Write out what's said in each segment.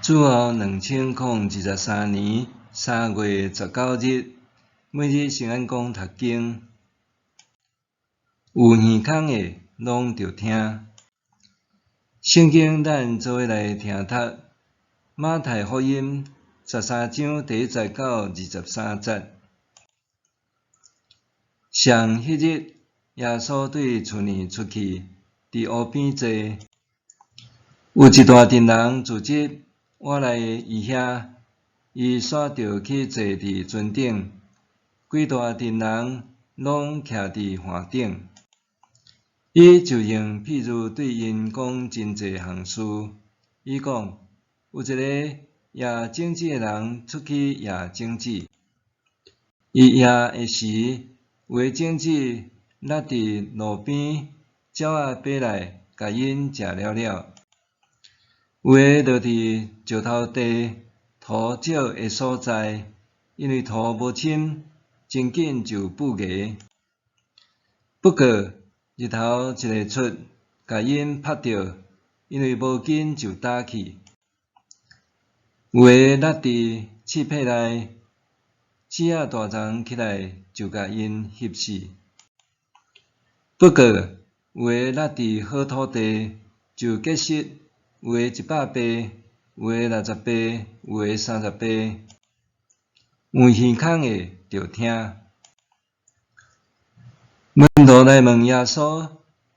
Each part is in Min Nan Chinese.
主後2023年3月19日，每日聖安講讀經，有耳孔的攏著聽。聖經咱做伙來聽讀馬太福音13章第1節到23節。上彼日，耶穌對厝內出去，佇湖邊坐，有一大陣人聚集倚來伊遐，伊煞著去坐佇船頂，規大陣人攏徛佇岸頂。伊就用譬喻對𪜶講真濟項事。伊講：有一个掖種子的人出去掖種子，伊掖的時，有的種子落佇路邊，鳥仔飛來，共𪜶食了了；有的落佇石頭地，土少的所在，因為土無深，真緊就爆芽。不過日頭一下出，共𪜶曝著，因為無根就焦去。有的落佇刺皮內，刺仔大叢起來就共𪜶翕死。不過有的落佇好土地，就結實，有的100倍，有的60倍，有的30倍。有耳孔的著聽。門徒來問耶穌：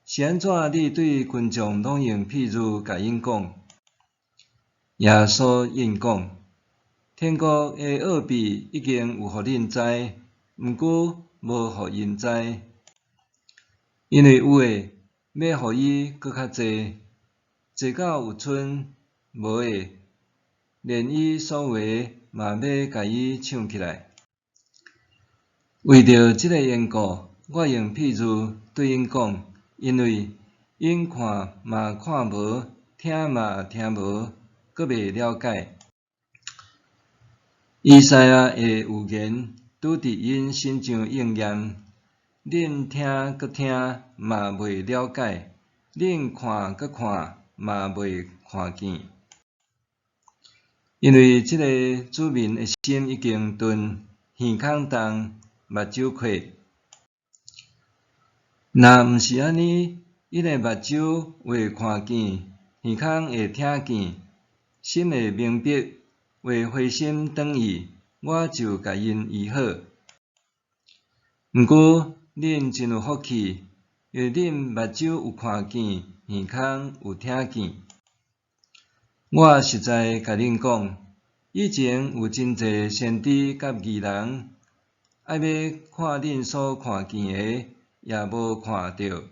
是按怎你對群眾攏用譬喻共𪜶講？耶穌應講：天國的奧秘已經有予恁知，毋過無予𪜶知。因為有的欲予伊閣較濟，濟到有賰；無的，連伊所有的嘛欲共伊搶去來。為著這个緣故，我用譬喻對𪜶講，因為𪜶看嘛看無，聽嘛聽無，閣袂了解。以賽亞的預言拄佇𪜶身上應驗：恁聽閣聽，嘛袂了解；恁看閣看，嘛袂看見。因為這个子民的心已經鈍，耳孔重，目睭虧。若毋是按呢，𪜶的目睭會看見，耳孔會聽見，心會明白，會回心轉意，我就共𪜶醫好。毋過恁真有福氣，因為恁目睭有看見，耳孔有聽見。我實在共恁講，以前有真濟先知佮義人，愛欲看恁所看見的，也無看著；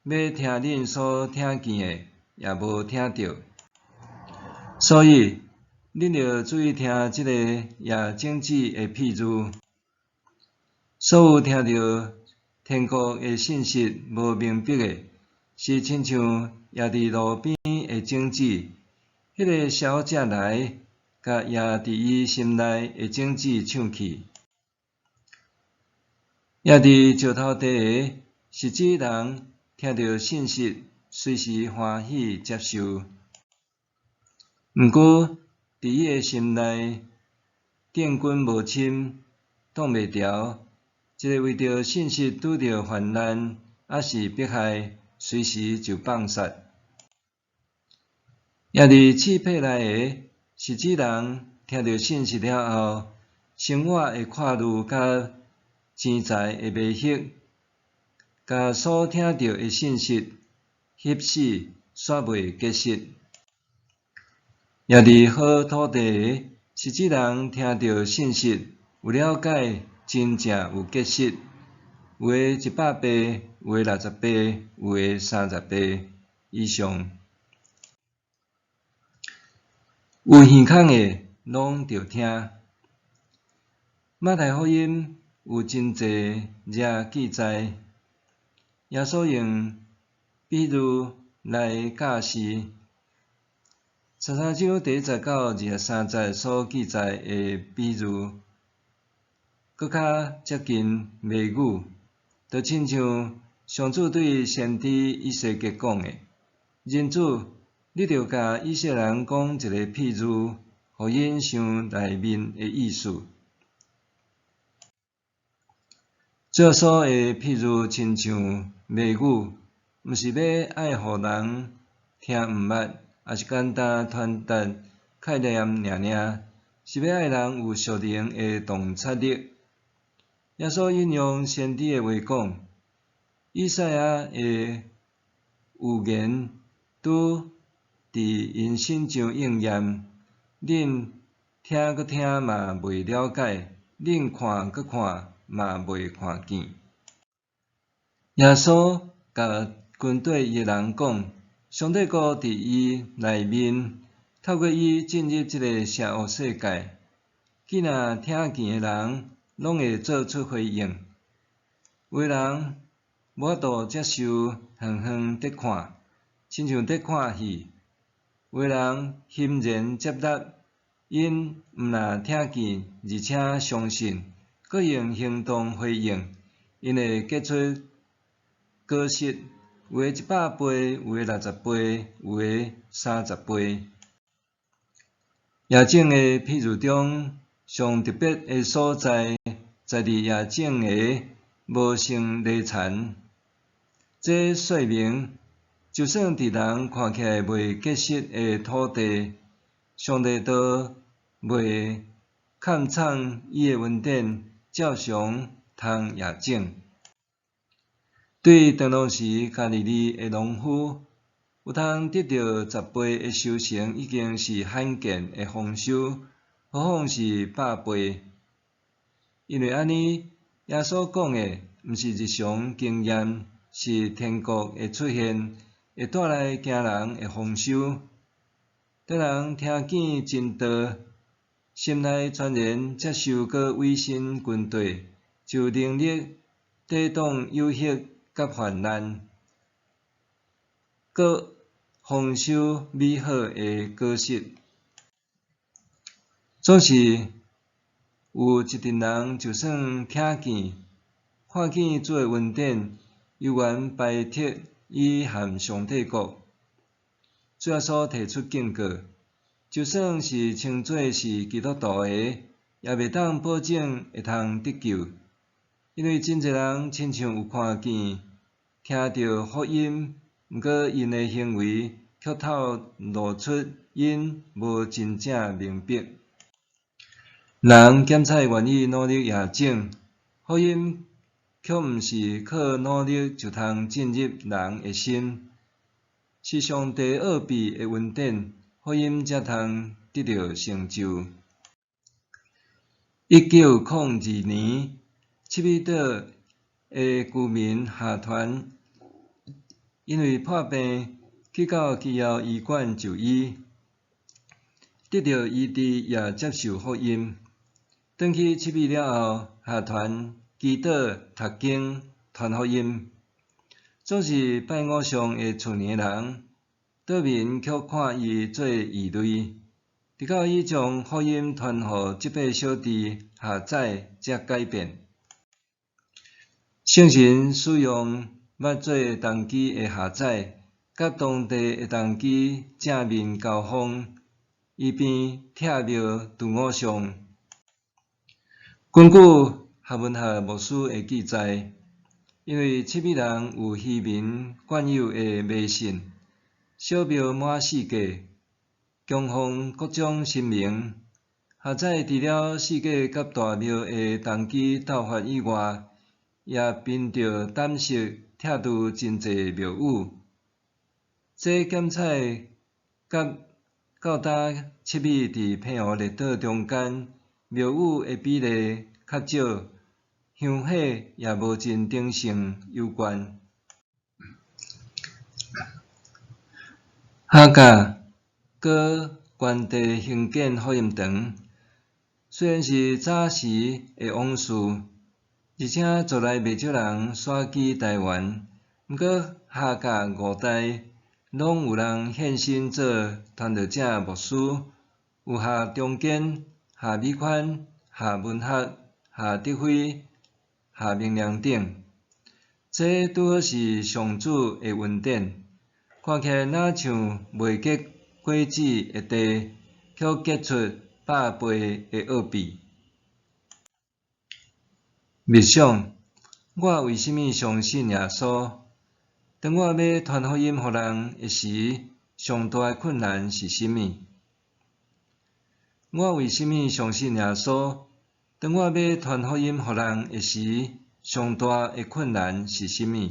欲聽恁所聽見的，也無聽著。所以，恁著注意聽這个掖種子的譬喻。所有聽著天國的信息無明白的，是親像掖佇路邊的種子，彼个梟者來，共掖佇伊心內的種子搶去。掖佇石頭地的，是指人聽著信息，隨時歡喜接受。毋過，佇伊的心內，定根無深，擋袂牢。一下為著信息拄著患難，抑是迫害，隨時就放殺。掖佇刺皮內的，是指人聽著信息了後，生活的掛慮佮錢財的迷惑，共所聽著的信息翕死，煞袂結實。掖佇好土地的，是指人聽著信息有了解，真正有結實，有的100倍，有的60倍，有的30倍以上。有耳孔的攏著聽。馬太福音有真濟遮記載，耶穌用比喻來教示。13章第1節到23節所記載的比喻，閣較接近謎語，就親像上主對先知以西結講的：人子，你著共以色列人講一个譬喻，予𪜶想內面的意思。主耶穌的譬喻親像謎語，毋是欲愛予人聽毋捌，抑是簡單傳達概念爾爾，是欲愛人有屬靈的洞察力。耶穌引用先知的話講，以賽亞的預言拄佇𪜶身上應驗，恁聽閣聽嘛袂了解，恁看閣看嘛袂看見。耶穌共軍隊伊的人講，上帝國佇伊內面，透過伊進入這个邪惡世界，見若聽見的人，攏會做出回應。有的人無法度接受遠遠佇看，親像佇看戲；有的人欣然接納，𪜶毋但聽見，而且相信，閣用行動回應，𪜶會結出果實，有的100倍，有的60倍，有的30倍。夜種的譬喻中，上特別的所在，在佇夜種的無性犁田。這說明，就算佇人看起來袂結實的土地，上帝都袂崁藏伊的恩典，照常通夜種。對當當時加利利的農夫，有通得著10倍的收成，已經是罕見的豐收，何況是100倍。因為按呢，耶穌講的毋是日常經驗，是天國的出現，會帶來驚人的豐收。當人聽見真道，心內全然接受閣委身軍隊，就有能力抵擋誘惑佮患難，閣豐收美好的果實。總是有一陣人，就算聽見、看見主的恩典，猶原排斥伊和上帝國。主耶穌提出警告，就算是稱做是基督徒的，也袂當保證會通得救，因為真濟人親像有看見、聽著福音，毋過𪜶的行為卻透露出𪜶無真正明白。人檢採願意努力夜種，福音卻毋是靠努力就通進入人的心，是上帝奧秘的恩典，福音才通得著成就。1902年，赤美島的居民夏團因為破病去到基要醫館就醫，得著醫治也接受福音。轉去赤美了後，夏團祈禱、讀經、傳福音。總是拜偶像的厝裡的人，島民卻看伊做異類。直到伊將福音傳予這八小弟夏仔，才改變。聖神使用捌做童乩的夏仔，佮當地的童乩正面交鋒，以便拆廟除偶像。根據夏文學牧師的記載，因為赤美人有漁民慣有的迷信，小廟滿四界，供奉各種神明。夏仔除了四界佮大廟的童乩鬥法以外，也憑著膽識拆除真濟廟宇。這檢採佮到今赤美佇澎湖列島中間廟宇的比例較少，香火也無真鼎盛有關。客家閣原地興建福音堂，雖然是早時的往事，而且從來袂少人徙居台灣，毋過客家五代攏有人獻身做傳道者牧師，有夏中堅、夏美寬、夏文學、夏德輝、夏明良等，這拄好是上主的恩典。看起來若像袂結果子的地，卻結出百倍的奧秘。默想，我為啥物相信耶穌？當我欲傳福音予人的時，上大的困難是啥物？我為啥物相信耶穌？當我欲傳福音予人的時，上大的困難是啥物？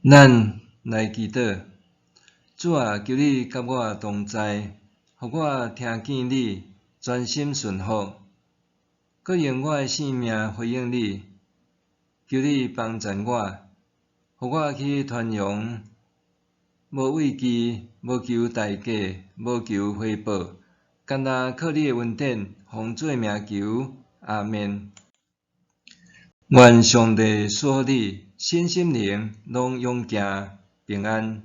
咱來祈禱，主啊，求你佮我同在，予我聽見你，專心順服，閣用我的性命回應你。求你幫贊我，予我去傳揚，無畏懼，無求代價，無求回報，干焦靠你的恩典，奉主的名求，阿們。願上帝賜福你，身心靈攏勇健平安。